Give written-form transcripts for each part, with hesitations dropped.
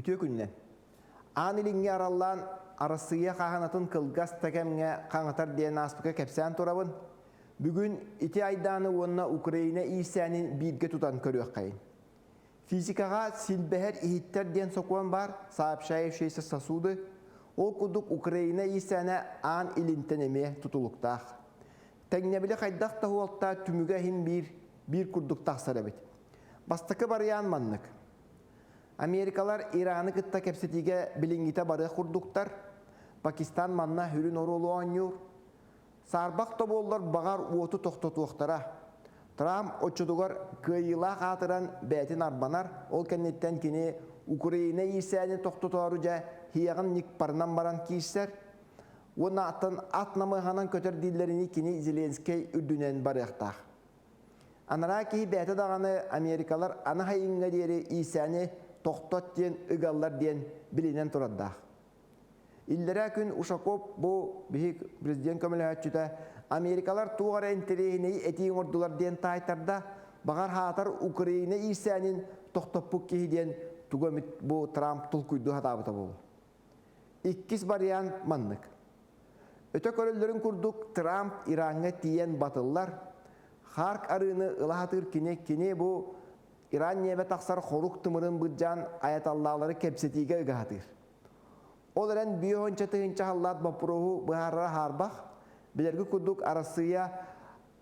Үтүө күнүнэн! Аан Илиҥҥи араллаан Арассыыйа хааһынатын кылгас да кэмҥэ хаҥатар диэн ааспыкка кэпсээн турабын. Бүгүн ити айдааны уонна Украина иирсээнин бииргэ тутан көрүөххэйин. Физикаҕа силбэһэр иһиттэр диэн сокуон баар, сообщающиеся сосуды. Ол курдук Украина иирсээнэ Аан Илинтэн эмиэ тутулуктаах. Тэҥнэбили хайдах да уолта түмүгэ иһин биир, биир курдук тахсар эбит. Бастакы барыйаан маннык. Америкалар Ираны кытта кэпсэтиигэ билиҥҥитэ барыах курдуктар. Пакистан манна сүрүн оруолу оонньуур. Саарбах да буоллар баҕар уоту тохтотуохтара. Трамп оччотугар кыайыылаах аатыран бэйэтин арбанар, ол кэнниттэн кини Украина иирсээнин тохтотоору дьэ хиэҕин ньыкпарынан баран киирсэр. Уонна аттан ат намыһанан көтөр дииллэринии кини Зеленскэй үрдүнэн барыахтаах. Анараа киһи бэйэтэ даҕаны америкалар аны хайыҥҥа диэри иирсээни тохтот диэн ыгаллар диэн билинэн турардаах. Иллэрээ күн Ушаков бу биһик президент көмөлөһөөччүтэ америкалар туох эрэ интэриэһинэйи этии оҥордулар диэн таайтарда, баҕар хаатар Украина иирсээнин тохтоппут киһи диэн тугу эмит бу Трамп толкуйдуу сатаабыта буолуо. Иккис вариант маннык. Өтө көрөллөрүн курдук Трамп Ираҥҥа тиийэн батыллар, Харк арыыны ыла сатыыр кини кини бу Иран ньиэбэ тахсар хорук тымырын быдьаан аяталлаалары кэпсэтиигэ ыга сатыыр. Ол эрэн биэһонча тыһыынча халлаат боппуруоһу быһаарара хаарбах, билэрги курдук Арассыыйа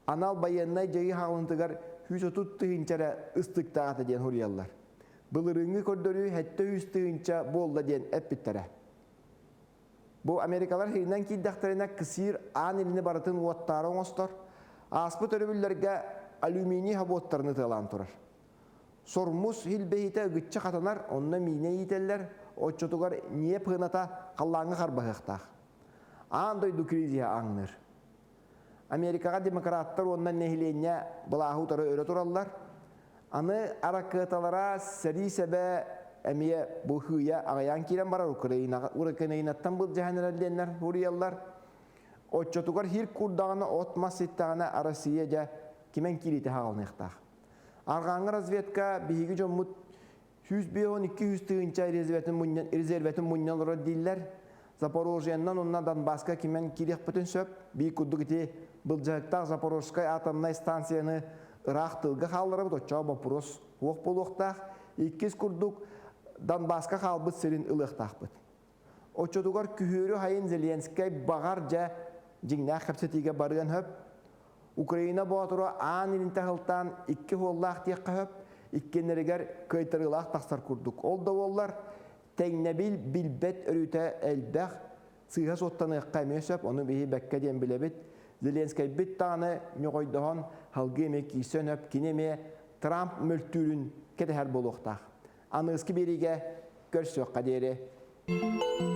анал байыаннай дьайыы хаалынтыгар 130 тыһыынча эрэ ыстыктаах этэ диэн суруйаллар. Былырыыҥҥы көрдөрүү 700 тыһыынча буолла диэн эппиттэрэ. Бу америкалар хиринэн киирдэхтэринэ кысиир аан илини барытын уоттаары оҥостор, ааспыт өрөбүллэргэ алюминий хобуоттарын ытыалаан турар. Сормус хилбэһиитэ ыгыччы хатанар, онно миинэ иитэллэр, оччотугар ньиэп хыната халлааҥҥа харбаһыахтаах. Аан дойду кризиһэ ааҥныыр. Америкаҕа демократтар уонна нэһилиэнньэ былааһы утары өрө тураллар. Аны аракыаталара сэрии сэбэ эмиэ бу хыыйа аҕыйаан киирэн барар Украинаҕа Украинаттан былдьаһан эрэр диэннэр суруйаллар. Оччотугар хир курдаҕына от-мас ситтэҕинэ Россия дьэ кимэн киириитэ хаалыныахтаах. Арҕааҥҥы разведка биһиги дьоммут 152 тыһыынча резервэтин мунньан, резервэтин мунньан олорор дииллэр. Запорожьеннан уонна Донбасска кимэн киириэхпитин сөп. Биир курдук ити былдьаһыктаах Запорожскай атомнай станцияны ыраах тылга хаалларабыт, оччоҕо боппуруос суох буолуохтаах. Иккис курдук Донбасска хаалбыт сирин ылыахтаахпыт. Оччотугар күһүөрү хайын Зеленскэй баҕар дьэ дьиҥнээх кэпсэтиигэ барыан сөп. Украина боотура аан илин таһылтаан икки уоллаах диэххэ сөп, иккиэннэригэр кыайтарыылаах тахсар курдук. Ол да буоллар, тэҥнэбил билбэт өрүтэ элбэх, сыыһа суоттаныахха эмиэ сөп, ону биһи бэккэ диэн билэбит. Зеленскэйбит даҕаны ньоҕойдоһон халгыы эмиэ киирсэн сөп, кини эмиэ Трамп мөлтүүрүн кэтэһэр буолуохтаах. Аныгыскы биэриигэ көрсүөххэ диэри.